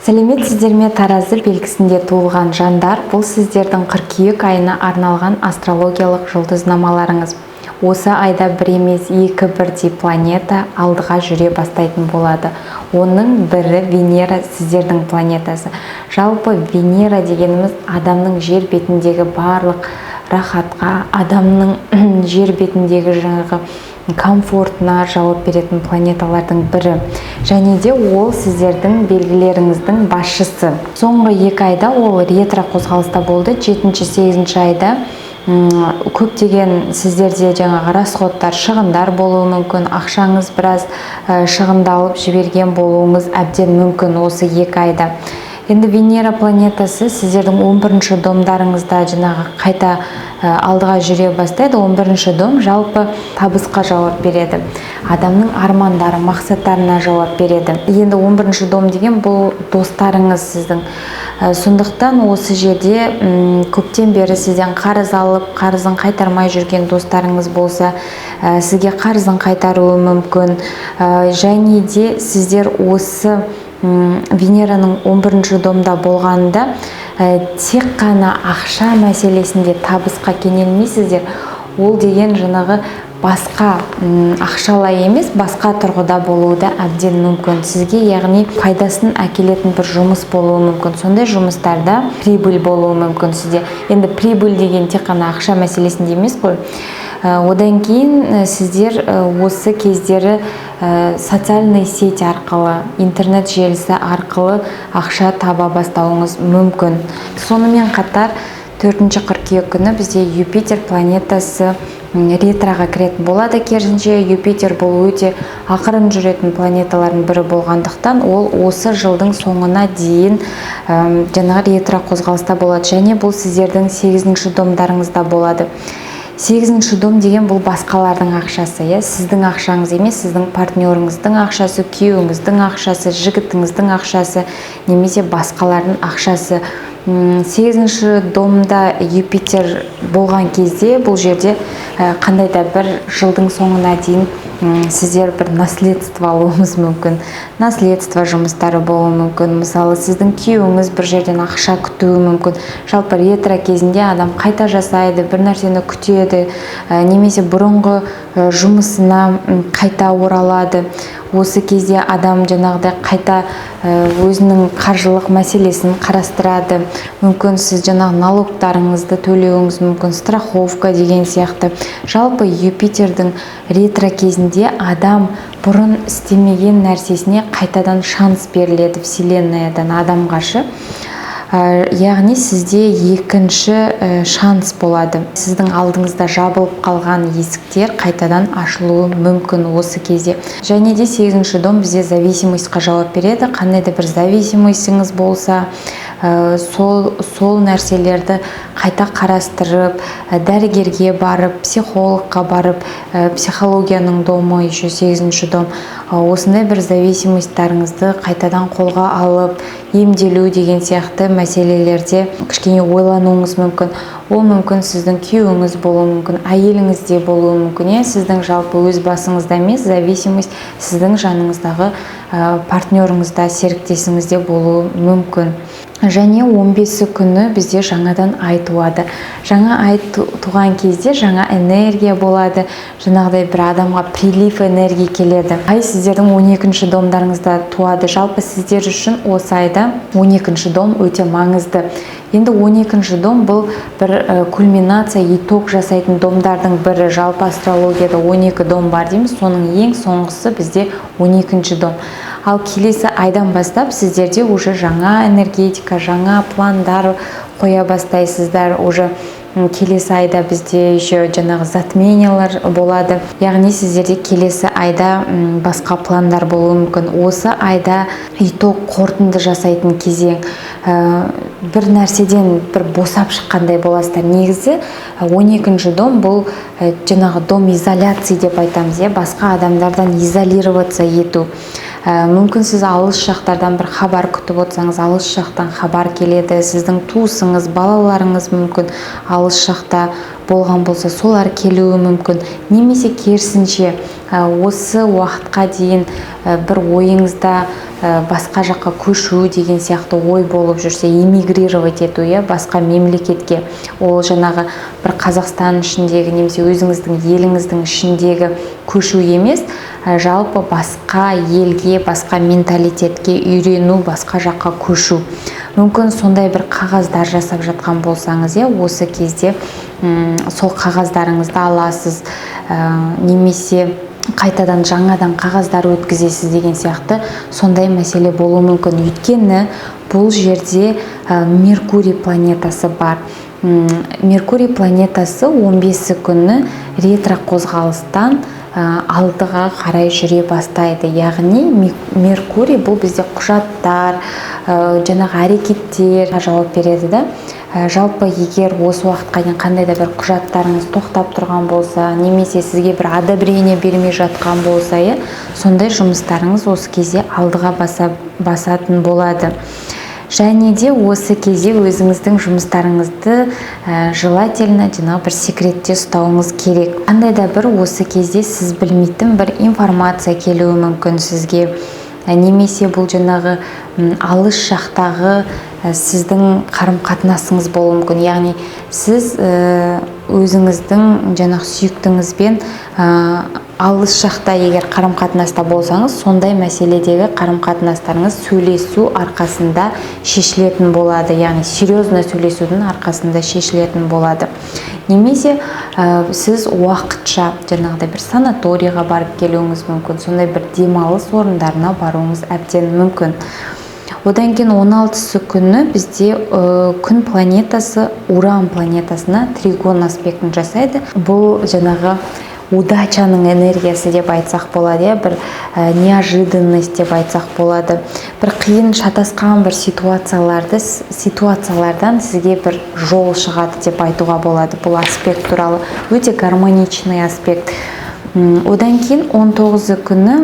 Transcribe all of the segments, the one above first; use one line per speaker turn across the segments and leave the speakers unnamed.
Сәлеметсіздер ме, Таразы белгісінде туылған жандар! Бұл сіздердің қыркүйек айына арналған астрологиялық жұлдызнамаларыңыз. Осы айда бір емес, екі бірдей планета алдыға жүре бастайтын болады. Оның бірі Венера, сіздердің планетасы. Жалпы, Венера дегеніміз адамның жер бетіндегі барлық рахатқа, адамның жер бетіндегі жаңағы комфортына жауап беретін планеталардың бірі және де ол сіздердің белгілеріңіздің басшысы. Соңғы 2 айда ол ретро қозғалыста болды. Жетінші, сегізінші айда көптеген сіздерде жаңағы расходтар, шығындар болуы мүмкін. Ақшаңыз біраз шығындалып жіберген болуыңыз әбден мүмкін осы 2 айда. Енді Венера планетасы сіздердің 11 домдарыңызда жаңағы қайта алдыға жүре бастайды. 11 дом жалпы табысқа жауап береді, адамның армандары, мақсаттарына жауап береді. Енді 11 дом деген бұл достарыңыз сіздің. Сондықтан осы жерде көптен бері сізден қарыз алып, қарызын қайтармай жүрген достарыңыз болса, сізге қарызын қайтаруы мүмкін. Және де сіздер осы Венераның 11 домда болғанында тек қана ақша мәселесінде табысқа кенелмейсіздер. Ол деген жаңағы басқа ақшалай емес, басқа тұрғыда болуы да әбден мүмкін сізге, яғни пайдасын әкелетін бір жұмыс болуы мүмкін. Сондай жұмыстарда прибыль болуы мүмкін сізде. Енді прибыль деген тек қана ақша мәселесінде емес қой. Одан кейін сіздер осы кездері социальный сеть арқылы, интернет желісі арқылы ақша таба бастауыңыз мүмкін. Сонымен қатар 4 қыркүйек күні бізде Юпитер планетасы ретроға кіретін болады. Керісінше, Юпитер бұл өте ақырын жүретін планеталардың бірі болғандықтан, ол осы жылдың соңына дейін жаңағы ретро қозғалыста болады және бұл сіздердің сегізінші домдарыңызда болады. Сегізінші дом деген бұл басқалардың ақшасы, иә, сіздің ақшаңыз емес, сіздің партнеріңіздің ақшасы, күйеуіңіздің ақшасы, жігітіңіздің ақшасы немесе басқалардың ақшасы. Сегізінші домда Юпитер болған кезде бұл жерде қандай да бір жылдың соңына дейін сіздер бір наследство алуыңыз мүмкін, наследство жұмыстары болуы мүмкін. Мысалы, сіздің күйеуіңіз бір жерден ақша күтуі мүмкін. Жалпы, ретро кезінде адам қайта жасайды, бір нәрсені күтеді немесе бұрынғы жұмысына қайта оралады. Осы кезде адам жаңағыдай қайта өзінің қаржылық мәселесін қарастырады. Мүмкін, сіз жаңағы налогтарыңызды төлеуіңіз мүмкін, страховка деген сияқты. Жалпы, Юпитердің ретро кезінде адам бұрын істемеген нәрсесіне қайтадан шанс беріледі вселеннаядан адамға шы. Яғни сізде екінші шанс болады. Сіздің алдыңызда жабылып қалған есіктер қайтадан ашылуы мүмкін осы кезде. Және де сегізінші дом бізде зависимостьқа жауап береді. Қандай да бір зависимостіңіз болса, сол нәрселерді қайта қарастырып, дәрігерге барып, психологқа барып, психологияның домы еще сегізінші дом. Осындай бір зависимостьтарыңызды қайтадан қолға алып, емделу деген сияқты мәселелерде кішкене ойлануыңыз мүмкін. Ол мүмкін сіздің күйеуіңіз болуы мүмкін, әйеліңіз де болуы мүмкін, иә. Сіздің жалпы өз басыңызда емес, зависимость сіздің жаныңыздағы партнеріңізда, серіктесіңізде болуы мүмкін. Және 15 күні бізде жаңадан ай туады. Жаңа ай туған кезде жаңа энергия болады, жаңағыдай бір адамға прилив энергия келеді. Ай сіздердің 12 домдарыңызда туады. Жалпы, сіздер үшін осы айда 12 дом өте маңызды. Енді 12 дом бұл бір кульминация, итог жасайтын домдардың бірі. Жалпы, астрологияда 12 дом бар дейміз, соның ең соңғысы бізде 12 дом. Ал келесі айдан бастап сіздерде уже жаңа энергетика, жаңа пландар қоя бастайсыздар. Уже келесі айда бізде еще жаңағы затмениялар болады, яғни сіздерде келесі айда басқа пландар болуы мүмкін. Осы айда итог, қорытынды жасайтын кезең. Бір нәрседен бір босап шыққандай боласыздар. Негізі, 12 дом бұл жаңағы дом изоляции деп айтамыз, иә, басқа адамдардан изолироваться ету. Мүмкін, сіз алыс жақтардан бір хабар күтіп отырсаңыз, алыс жақтан хабар келеді. Сіздің туысыңыз, балаларыңыз мүмкін алыс жақта болған болса, солар келуі мүмкін. Немесе керісінше, осы уақытқа дейін бір ойыңызда басқа жаққа көшу деген сияқты ой болып жүрсе, эмигрировать ету, иә, басқа мемлекетке, ол жаңағы бір Қазақстан ішіндегі немесе өзіңіздің еліңіздің ішіндегі көшу емес, жалпы басқа елге, басқа менталитетке үйрену, басқа жаққа көшу мүмкін. Сондай бір қағаздар жасап жатқан болсаңыз, иә, осы кезде сол қағаздарыңызды аласыз немесе қайтадан жаңадан қағаздар өткізесіз деген сияқты сондай мәселе болуы мүмкін. Өйткені бұл жерде Меркурий планетасы бар. Меркурий планетасы 15 күні ретро қозғалыстан алдыға қарай жүре бастайды. Яғни Меркурий бұл бізде құжаттар, жаңағы әрекеттер жауап береді да. Жалпы егер осы уақытқа дейін қандай да бір құжаттарыңыз тоқтап тұрған болса немесе сізге бір одобрение бермей жатқан болса, иә, сондай жұмыстарыңыз осы кезде алдыға басатын болады. Және де осы кезде өзіңіздің жұмыстарыңызды желательно жаңағы бір секретте ұстауыңыз керек. Қандай да бір осы кезде сіз білмейтін бір информация келуі мүмкін сізге. Немесе бұл жаңағы алыс жақтағы сіздің қарым қатынасыңыз болуы мүмкін. Яғни сіз өзіңіздің жаңағы сүйіктіңізбен алыс жақта егер қарым қатынаста болсаңыз, сондай мәселедегі қарым қатынастарыңыз сөйлесу арқасында шешілетін болады, яғни серьезно сөйлесудің арқасында шешілетін болады. Немесе сіз уақытша жаңағыдай бір санаторийға барып келуіңіз мүмкін, сондай бір демалыс орындарына баруыңыз әбден мүмкін. Одан кейін 16 күні бізде күн планетасы Уран планетасына тригон аспектін жасайды. Бұл жаңағы удачаның энергиясы деп айтсақ болады, иә, бір неожиданность деп айтсақ болады. Бір қиын, шатасқан бір ситуациялардан сізге бір жол шығады деп айтуға болады бұл аспект туралы. Өте гармоничный аспект. Одан кейін 19 күні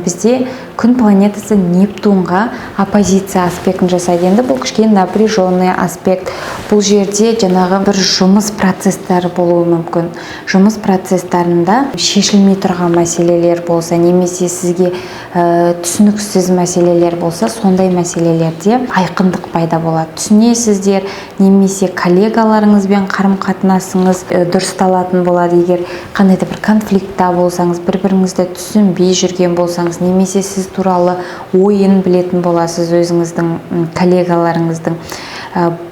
бізде күн планетасы Нептунға оппозиция аспектін жасайды. Енді бұл кішкене напряженный аспект. Бұл жерде жаңағы бір жұмыс процесстері болуы мүмкін. Жұмыс процесстарында шешілмей тұрған мәселелер болса немесе сізге түсініксіз мәселелер болса, сондай мәселелерде айқындық пайда болады, түсінесіздер. Немесе коллегаларыңызбен қарым қатынасыңыз дұрысталатын болады. Егер қандай да бір конфликтта болсаңыз, бір біріңізді түсінбей жүрген болсаңыз немесе сіз туралы ойын білетін боласыз өзіңіздің коллегаларыңыздың.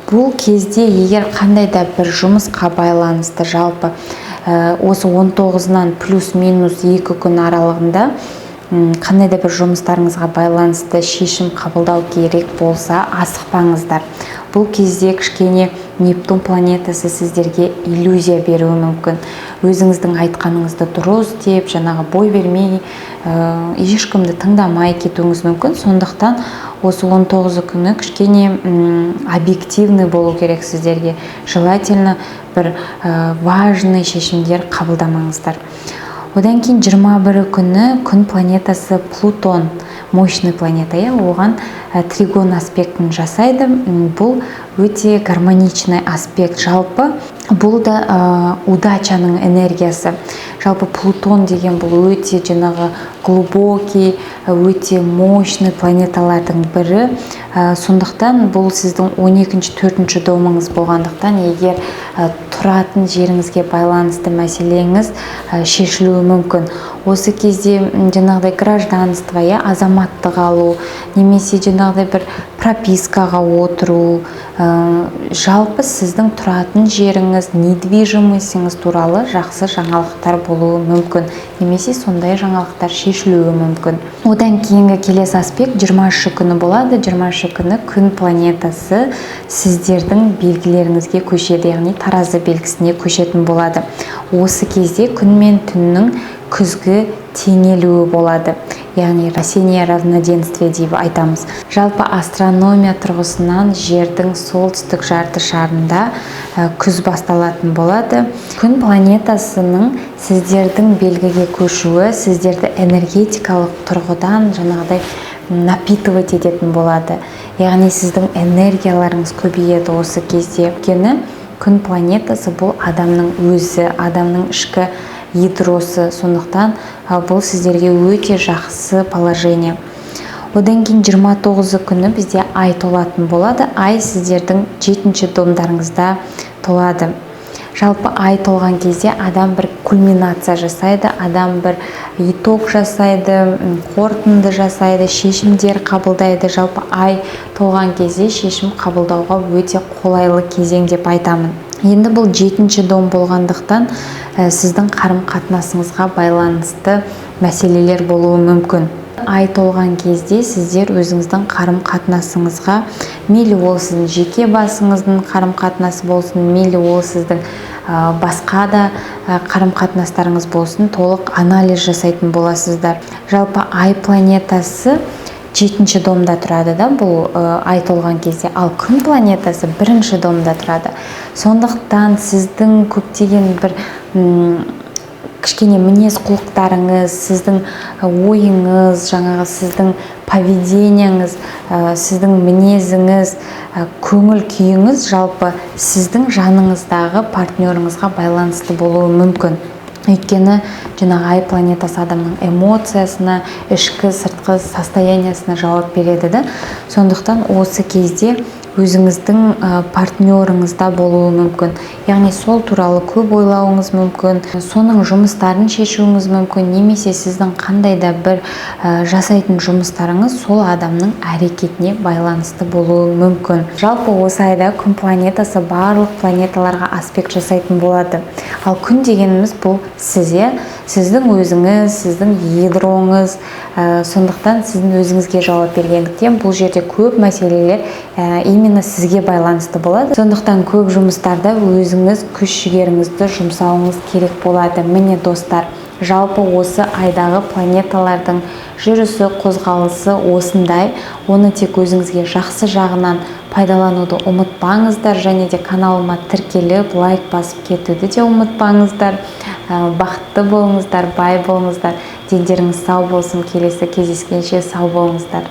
Бұл кезде егер қандай да бір жұмысқа байланысты, жалпы осы 19-нан плюс минус 2 күн аралығында қандай да бір жұмыстарыңызға байланысты шешім қабылдау керек болса, асықпаңыздар. Бұл кезде кішкене Нептун планетасы сіздерге иллюзия беруі мүмкін. Өзіңіздің айтқаныңызды дұрыс деп, жаңағы бой бермей, ешкімді тыңдамай кетуіңіз мүмкін. Сондықтан осы 19 күні кішкене объективный болу керек сіздерге. Желательно бір важный шешімдер қабылдамаңыздар. Одан кейін 21 күні күн планетасы Плутон, мощный планета, иә, оған тригон аспектін жасайды. Бұл өте гармоничный аспект. Жалпы бұл да удачаның энергиясы. Жалпы Плутон деген бұл өте жаңағы глубокий, өте мощный планеталардың бірі. Сондықтан бұл сіздің 12 төртінші домыңыз болғандықтан, егер тұратын жеріңізге байланысты мәселеңіз шешілуі мүмкін. Осы кезде жаңағыдай гражданство, иә, азаматтық алу немесе жаңағыдай бір пропискаға отыру, жалпы сіздің тұратын жеріңіз, недвижимостіңіз туралы жақсы жаңалықтар болуы мүмкін немесе сондай жаңалықтар шешілуі мүмкін. Одан кейінгі келесі аспект 23 күні болады. 23 күні күн планетасы сіздердің белгілеріңізге көшеді, яғни таразы белгісіне көшетін болады. Осы кезде күн мен түннің күзгі теңелуі болады, яғни осеннее равноденствие деп айтамыз. Жалпы астрономия тұрғысынан жердің солтүстік жарты шарында күз басталатын болады. Күн планетасының сіздердің белгіге көшуі сіздерді энергетикалық тұрғыдан жаңағыдай напитывать ететін болады, яғни сіздің энергияларыңыз көбейеді осы кезде, өйткені Күн планетасы бұл адамның өзі, адамның ішкі ядросы. Сондықтан бұл сіздерге өте жақсы положение. Одан кейін 29 күні бізде ай толатын болады. Ай сіздердің жетінші домдарыңызда толады. Жалпы, ай толған кезде адам бір кульминация жасайды, адам бір итог жасайды, қорытынды жасайды, шешімдер қабылдайды. Жалпы, ай толған кезде шешім қабылдауға өте қолайлы кезең деп айтамын. Енді бұл жетінші дом болғандықтан, сіздің қарым қатынасыңызға байланысты мәселелер болуы мүмкін. Ай толған кезде сіздер өзіңіздің қарым қатынасыңызға, мейлі ол сіздің жеке басыңыздың қарым қатынасы болсын, мейлі ол сіздің басқа да қарым қатынастарыңыз болсын, толық анализ жасайтын боласыздар. Жалпы, ай планетасы жетінші домда тұрады да бұл ай толған кезде, ал күн планетасы бірінші домда тұрады. Сондықтан сіздің көптеген бір кішкене мінез құлықтарыңыз, сіздің ойыңыз, жаңағы сіздің поведениеңіз, сіздің мінезіңіз, көңіл күйіңіз жалпы сіздің жаныңыздағы партнеріңізға байланысты болуы мүмкін. Өйткені жаңағы ай планетасы адамның эмоциясына, ішкі сыртқы состояниясына жауап береді да. Сондықтан осы кезде өзіңіздің партнеріңізда болуы мүмкін, яғни сол туралы көп ойлауыңыз мүмкін, соның жұмыстарын шешуіңіз мүмкін немесе сіздің қандай да бір жасайтын жұмыстарыңыз сол адамның әрекетіне байланысты болуы мүмкін. Жалпы, осы айда күн планетасы барлық планеталарға аспект жасайтын болады. Ал күн дегеніміз бұл сіз, иә, сіздің өзіңіз, сіздің ядроңыз. Сондықтан сіздің өзіңізге жауап бергендіктен, бұл жерде көп мәселелер именно сізге байланысты болады. Сондықтан көп жұмыстарда өзіңіз күш жігеріңізді жұмсауыңыз керек болады. Міне, достар, жалпы осы айдағы планеталардың жүрісі, қозғалысы осындай. Оны тек өзіңізге жақсы жағынан пайдалануды ұмытпаңыздар және де каналыма тіркеліп, лайк басып кетуді де ұмытпаңыздар. Бақытты болыңыздар, бай болыңыздар, дендеріңіз сау болсын! Келесі кездескенше сау болыңыздар!